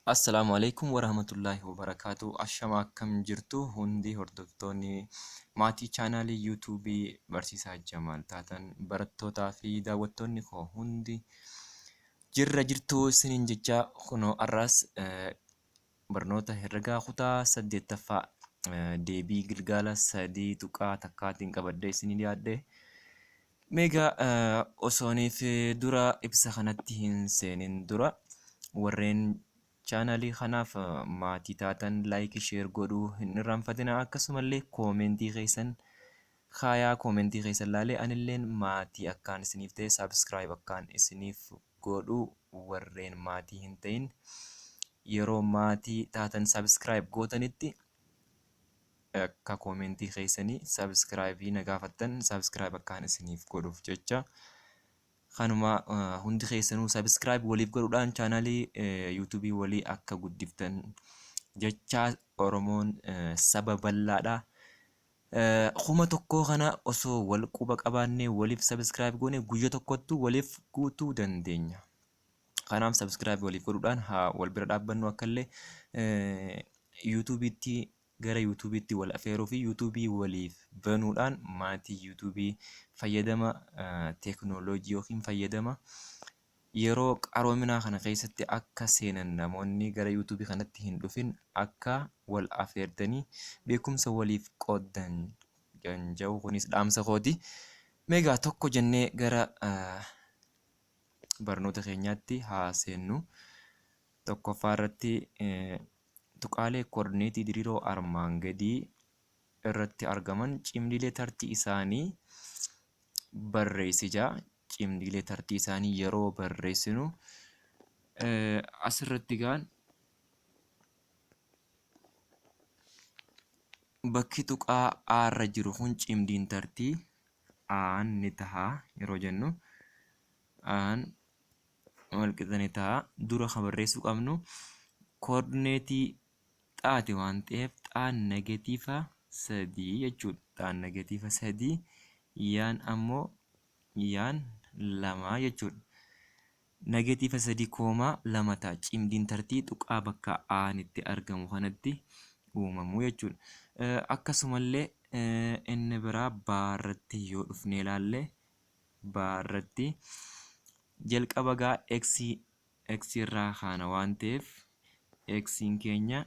Assalaamu alaikum warahmatullaahi wabarakaatu. Ashama, akkam jirtu hundi hordoftoonni maatii chaanaalii yuutuubii Barsiisaa Jamaal taatan, barattootaa fi daawwattoonni koo hundi, jirra jirtuu isiniin jecha. Kunoo har'aas barnoota herregaa kutaa 8ffaa deebii gilgaala 3.1tiin qabadhee isinii dhiyaadhe. Meegaa osooniif dura ibsa kanatti hin seenin dura, warreen chaanaalii kanaaf maatii taatan like, share godhuu hin irraanfatina. Akkasumallee koomentii keessan kaayaa, koomentii keessan laalee anilleen maatii akkaan isiniif ta'e subscribe akkaan isiniif godhu, warreen maatii hin ta'in yeroo maatii taatan subscribe gootanitti akka koomentii keessanii subscribe na gaafattan subscribe akkaan isiniif godhuuf jecha. Kanuma hundi keessanuu subscribe waliif godhuudhaan chaanaalii yuutuubii walii akka guddiftan jecha. Oromoon saba bal'aadha. 1000 kana osoo wal quba qabaannee waliif subscribe goone guyya tokkottu waliif guutuu dandeenya. Kanaaf subscribe waliif godhuudhaan haa wal bira dhaabbannu. Akkallee yuutuubiitti gara yuutuubiitti wal afeeruu fi yuutuubii waliif banuudhaan maatii yuutuubii fayyadama teeknooloojii yookiin fayyadama yeroo qaroominaa kana keessatti akka seenan, namoonni gara yuutuubii kanatti hin dhufin akka wal afeertanii beekumsa waliif qooddan kan jedhu kunis dhaamsa kooti. Meegaa tokko jennee gara barnoota keenyaatti haa seennu. Tokkoffaa irratti tuqaalee koordineetii diriiroo armaan gadii irratti argaman cimdiilee tartii isaanii barreessi jaa. Cimdiilee tartii isaanii yeroo barreessinu asirratti gaan bakki tuqaa A irra jiru kun cimdiin tartii A'n ni taha yeroo jennu, A'n walqixa ni ta'a. Dura kan barreessuu qabnu koordineetii xaati waan ta'eef xaan negatiiva 3 jechuudha. Xaan negatiiva 3, yaan ammoo yaan 2 jechuudha. Negatiiva 3 koomaa 2 ta'a. Cimdiin tartii tuqaa bakka A'n itti argamu kanatti uumamu jechuudha. Akkasumallee inni biraa baa irratti yoo dhufnee ilaalle, baa irratti jalqaba gaa x x irraa kaana waan ta'eef x'n keenya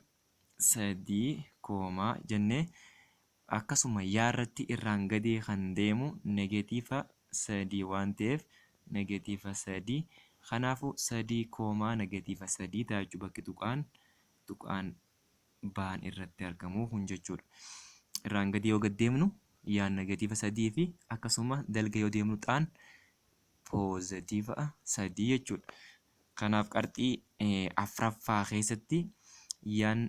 3 koomaa jennee, akkasuma yaa irratti irraan gadee kan deemu negatiiva 3 waan ta'eef negatiiva 3, kanaafuu 3 koomaa negatiiva 3 ta'a jechuudha bakki tuqaan baan irratti argamu kun jechuudha. Irraan gadi yoo gad deemnu yaan negatiiva 3 fi akkasuma dalga yoo deemnu xaan poozitiiva 3 jechuudha. Kanaaf qarxii afraffaa keessatti yaan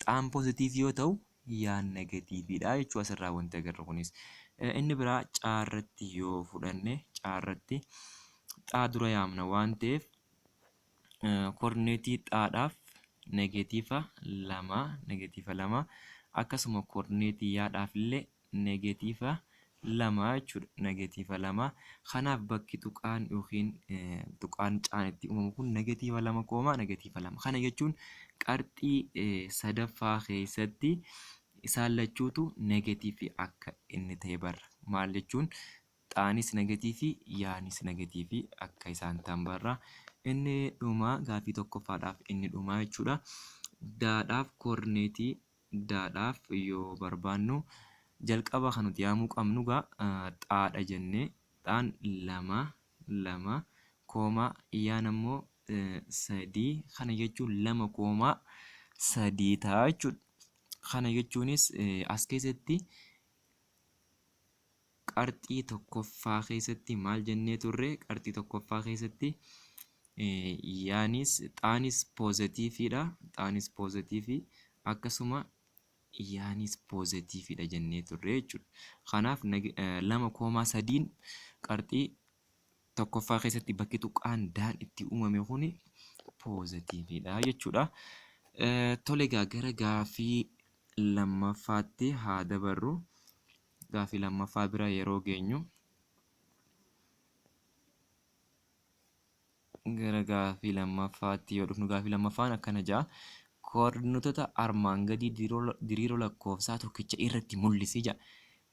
xaan poozitiivii yoo ta'u yaan negatiiviidha jechuudha asirraa wanti agarru kunis. Inni biraa caarratti yoo fudhanne, caarratti xaa dura yaamna waan ta'eef koordineetii xaadhaaf negatiiva 2, negatiiva 2, akkasuma koordineetii yaadhaaf illee negatiiva 2 jechuudha, negatiiva 2. Kanaaf bakki tuqaan yookiin tuqaan caan itti uumamu kun negatiiva 2 koomaa negatiiva 2. Kana jechuun qarxii sadaffaa keessatti isaan lachuutu negatiivii akka inni ta'e barra. Maal jechuun, xaanis negatiivii yaanis negatiivii akka isaan ta'an barra. Inni dhumaa gaaffii tokkoffaadhaaf inni dhumaa jechuudha. Daadhaaf koordineetii daadhaaf yoo barbaannu, jalqaba kan nuti yaamuu qabnu gaa xaadha jennee, xaan 2 2 koomaa yaan ammoo 3, kana jechuun 2 koomaa 3 ta'a jechuudha. Kana jechuunis as keessatti qarxii tokkoffaa keessatti maal jennee turre? Qarxii tokkoffaa keessatti yaanis xaanis poozitiiviidha. Xaanis poozitiivii, akkasuma yaanis poozitiiviidha jennee turre jechuudha. Kanaaf 2 koomaa 3n qarxii tokkoffaa keessatti bakki tuqaan daan itti uumame kuni poozitiiviidha jechuudha. Tole egaa gara gaaffii lammaffaatti haa dabarru. Gaaffii lammaffaa bira yeroo geenyu, Gara gaaffii lammaffaatti yoo dhufnu, gaaffii lammaffaan akkana jedha. Koordinaatota armaan gadii diriiroo lakkoofsaa tokkicha irratti mul'isi jedha.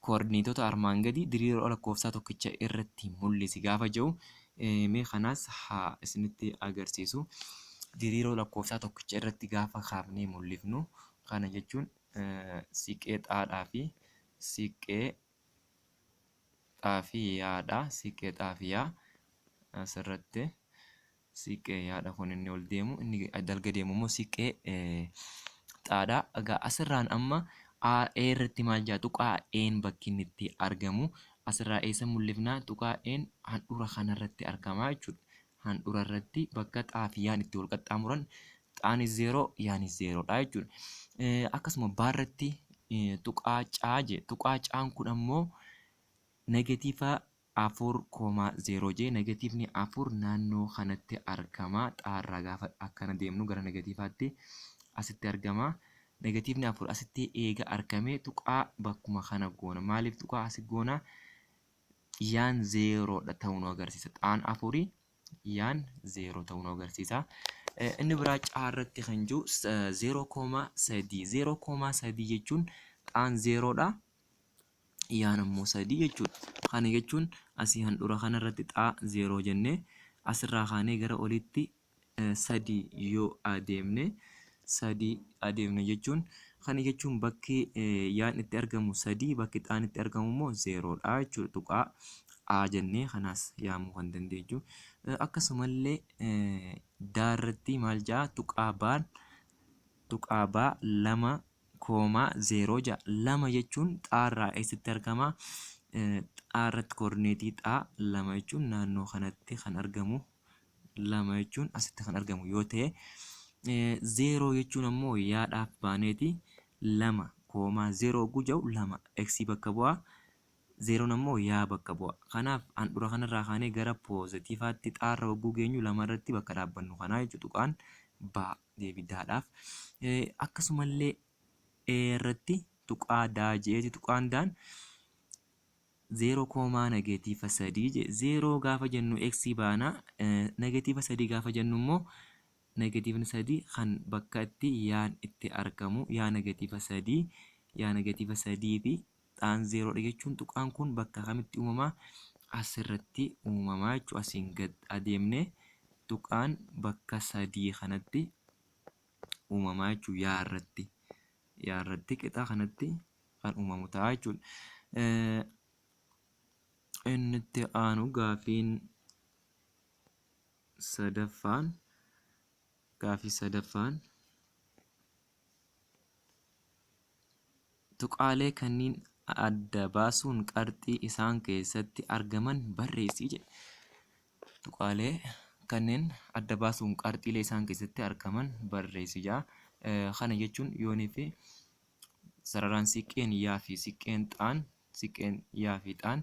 Koordinaatota armaan gadii diriiroo lakkoofsaa tokkicha irratti mul'isi gaafa jedhu, mee kanaas haa isinitti agarsiisu. Diriiroo lakkoofsaa tokkicha irratti gaafa kaafnee mul'ifnu, kana jechuun siqee xaadhaa fi siqee xaa fi yaadha. Siqee xaa fi yaa asirratti siqee yaadha, kun inni ol deemu, inni dalga deemu immoo siqee xaadha. Egaa asirraan amma A irratti maal jedha? Tuqaa E'n bakki inni itti argamu asirraa eessa mul'ifnaa? Tuqaa E'n handhuura kanarratti argama jechuudha. Handhuura irratti bakka xaa fi yaan itti wal qaxxaamuran, xaanis 0, yaanis 0dha jechuudha. Akkasuma baarratti tuqaa caa jee, tuqaa caan kun ammoo negatiiva 4,0 jee, negatiivni 4 naannoo kanatti argama. Xaarraa gaafa akkana deemnu gara negatiivaatti asitti argama. Negatiivni 4 asitti eega argame, tuqaa bakkuma kana goona. Maaliif tuqaa asi goona? Yaan 0dha ta'uu nu agarsiisa. Xaan 4 yaan 0 ta'uu nu agarsiisa. Inni biraa caarratti kan jiru 0,3. 0,3 jechuun xaan 0dha. Yaan ammoo 3 jechuudha. Kana jechuun asii handhuura kanarratti xaa 0 jennee, asirraa kaanee gara olitti 3 yoo adeemne, 3 adeemne jechuun, kana jechuun bakki yaan itti argamu 3, bakki xaan itti argamu immoo 0dha jechuudha. Tuqaa A jennee kanaas yaamuu kan dandeenyu. Akkasumallee daarratti maal jedha? Tuqaa baan, tuqaa baa 2,0 jedha. 2 jechuun xaarraa eessatti argama? Xaarratti koordineetii xaa 2 jechuun naannoo kanatti kan argamu, 2 jechuun asitti kan argamu yoo ta'e, 0 jechuun ammoo yaadhaaf baaneeti 2,0 hogguu jedhu, 2 x bakka bu'a. 0 ammoo yaa bakka bu'a. Kanaaf handhuura kanarraa kaanee gara poozitiivaatti xaarra hogguu geenyu, 2 irratti bakka dhaabbannu kanaa jechuudha tuqaan baa deebii daadhaaf. Akkasumallee E irratti tuqaa daa je'eeti, tuqaan daan 0 koomaa negatiiva 3 jedhe. 0 gaafa jennu x baana, negatiiva 3 gaafa jennu immoo negatiivni 3 kan bakka itti yaan itti argamu, yaa negatiiva 3, yaa negatiiva 3 fi xaan 0dha jechuun tuqaan kun bakka kamitti uumamaa? Asirratti uumamaa jechuudha. Asiin gad adeemnee tuqaan bakka 3 kanatti uumamaa jechuudha. Yaa irratti qixa kanatti kan uumamu ta'a jechuudha. Inni itti aanu gaafiin sadaffaan, gaafii sadaffaan, tuqaalee kanneen adda baasuun qarxii isaan keessatti argaman barreessi jedhe. Tuqaalee kanneen adda baasuun qarxiilee isaan keessatti argaman barreessi jedha. Kana jechuun yoonii fi sararaan siqqeen yaa fi siqqeen xaan, siqqeen yaa fi xaan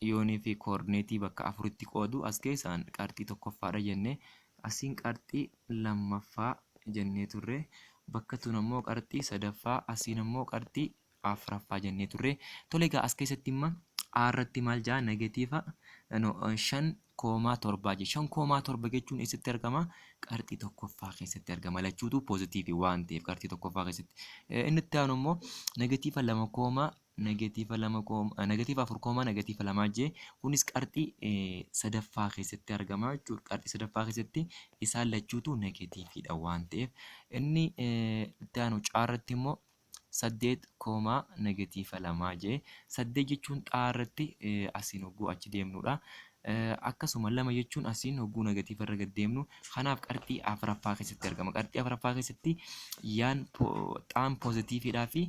yoonii fi koordineetii bakka afuritti qoodu, as keessaan qarxii tokkoffaadha jennee, asiin qarxii lammaffaa jennee turre, bakka tun ammoo qarxii sadaffaa, asiin ammoo qarxii afuraffaa jennee turre. Tole, egaa as keessatti imma A irratti maal jedha? Negatiiva 5,7 jedha. 5,7 jechuun eessatti argama? Qarxii tokkoffaa keessatti argama. Lachuutu poozitiivii waan ta'eef qarxii tokkoffaa keessatti. Inni itti aanu immoo negatiiva 2 koomaa negatiiva 2 kooma negatiiva 4 koomaa negatiiva 2 jee, kunis qarxii sadaffaa keessatti argama jechuudha. Qarxii sadaffaa keessatti isaan lachuutu negatiiviidha waan ta'eef. Inni itti aanu caarratti immoo 8 koomaa negatiiva 2 jee, 8 jechuun xaa irratti asiin hogguu achi deemnudha. Akkasuma 2 jechuun asiin hogguu negatiiva irra gad deemnu, kanaaf qarxii afuraffaa keessatti argama. Qarxii afuraffaa keessatti yaan xaan poozitiiviidhaa fi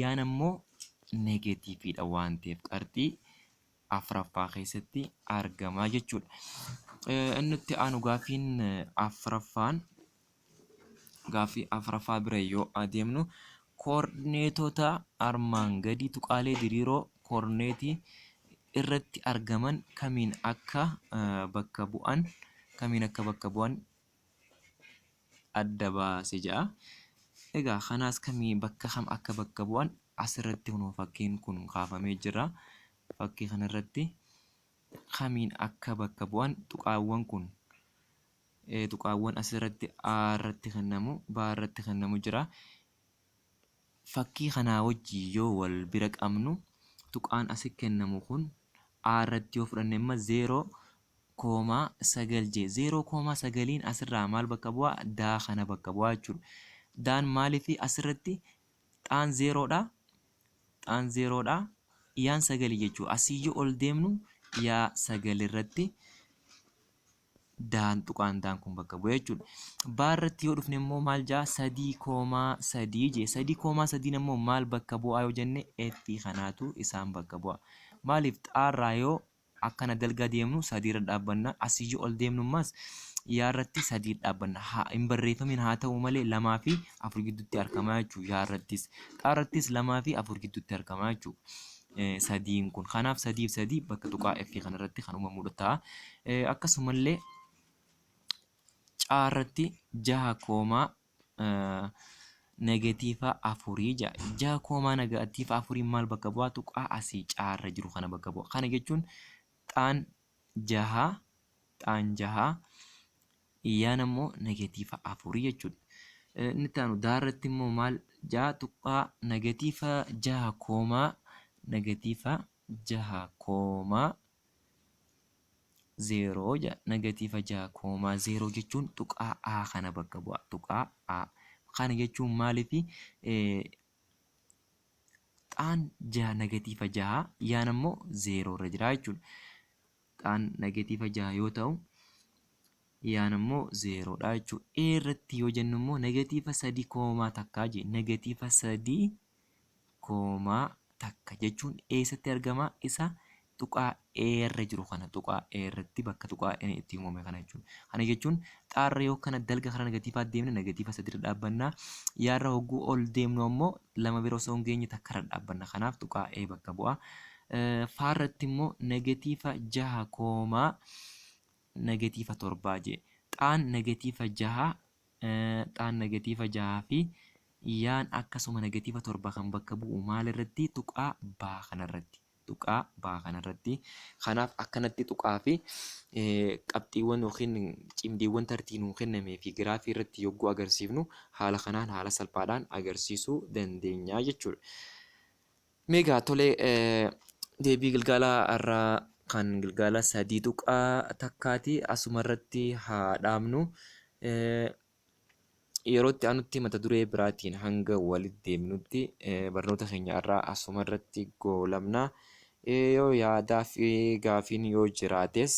yaan ammoo negatiiviidha waan ta'eef qarxii afuraffaa keessatti argama jechuudha. Inni itti aanu gaaffiin afuraffaan, gaaffii afuraffaa bira yoo adeemnu, koordineetota armaan gadii tuqaalee diriiroo koordineetii irratti argaman kamiin akka bakka bu'an, kamiin akka bakka bu'an adda baase jedha. Egaa kanaas kamii bakka kam akka bakka bu'an asirratti kunoo fakkiin kun kaafamee jira. Fakkii kanarratti kamiin akka bakka bu'an tuqaawwan kun Tuqaawwan asirratti A irratti kennamu, B irratti kennamu jira. Fakkii kanaa wajjin yoo wal bira qabnu tuqaan asi kennamu kun A irratti yoo fudhanne amma 0,9 jee. 0,9n asirraa maal bakka bu'a? Daa kana bakka bu'a jechuudha. Daan maaliif asirratti xaan 0dha? Xaan 0dha. Yaan 9 jechuudha. Asii yoo ol deemnu yaa 9 irratti daan tuqaan daan kun bakka bu'e jechuudha. Baa irratti yoo dhufne immoo maal jaa 3,3 jee. 3,3 immoo maal bakka bu'aa yoo jenne F kanaatu isaan bakka bu'a. Maaliif xaarraa yoo akkana dalga deemnu 3 irra dhaabbanna. Asii yoo ol deemnu ammas yaa irratti 3 dhaabbanna. Haa hin barreeffamin haa ta'u malee 2 fi 4 gidduutti argama jechuudha. Yaa irrattis xaa irrattis 2 fi 4 gidduutti argama jechuudha. Sadiin kun kanaaf 3 fi 3 bakka tuqaa F kanarratti kan uumamudha ta'a. Akkasumallee C irratti jaha koomaa negatiiva afurii ja'a. Jaha koomaa negatiiva afuriin maal bakka bu'aa? Tuqaa asii C irra jiru kana bakka bu'a. Kana jechuun xaan jaha xaan jaha iyyaan ammoo negatiiva afurii jechuudha. Inni itti aanu daa irratti immoo maal ja'a tuqaa negatiiva jaha koomaa negatiiva jaha koomaa zeeroo jedha. Negatiiva 6,0 jechuun tuqaa A kana bakka bu'a. Tuqaa A. Kana jechuun maaliifi xaan jaha negatiiva jaha yaan ammoo 0 irra jira jechuudha. Xaan negatiiva 6 yoo ta'u yaan ammoo 0 dha jechuudha. E irratti yoo jennu immoo negatiiva sadii koomaa takkaa jee negatiiva sadii koomaa takka jechuun eessatti argama? Isa tuqaa E irra jiru kana tuqaa E irratti bakka tuqaa E itti uumame kana jechuudha. Kana jechuun xaarra yoo kana dalga karaa negatiivaa deemne negatiiva 3 irra dhaabbanna. Yaarra hogguu ol deemnu ammoo 2 bira osoo hin geenye takka irra dhaabbanna. Kanaaf tuqaa E bakka bu'a. Faarratti immoo negatiiva jaha koomaa negatiiva torbaa jee. Xaan negatiiva jaha xaan negatiiva jahaa fi yaan akkasuma negatiiva 7 kan bakka bu'u maal irratti? Tuqaa baa kanarratti. Tuqaa baa kanarratti. Kanaaf akkanatti tuqaa fi qabxiiwwan yookiin cimdiiwwan tartii nuu kennamee fi giraafii irratti yogguu agarsiifnu haala kanaan haala salphaadhaan agarsiisuu dandeenya jechuudha. Meegaa tolee deebii gilgaala irraa kan gilgaala 3.1ti asuma irratti haa dhaabnu. Yeroo itti aanutti mata duree biraatiin hanga walitti deebinutti barnoota keenya irraa asuma irratti goolabna. Yoo yaadaa fi gaafiin yoo jiraates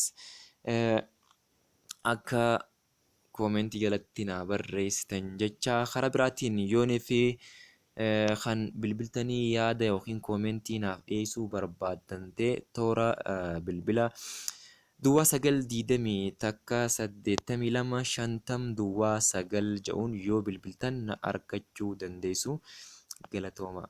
akka koomentii jalatti naa barreessitan jecha karaa biraatiin yoonii fi kan bilbiltanii yaada yookiin koomentii naaf dhiyeessuu barbaaddan ta'e toora bilbila duwwaa 9 21 82 50 duwwaa 9 jedhuun yoo bilbiltan na argachuu dandeessu. Galatooma.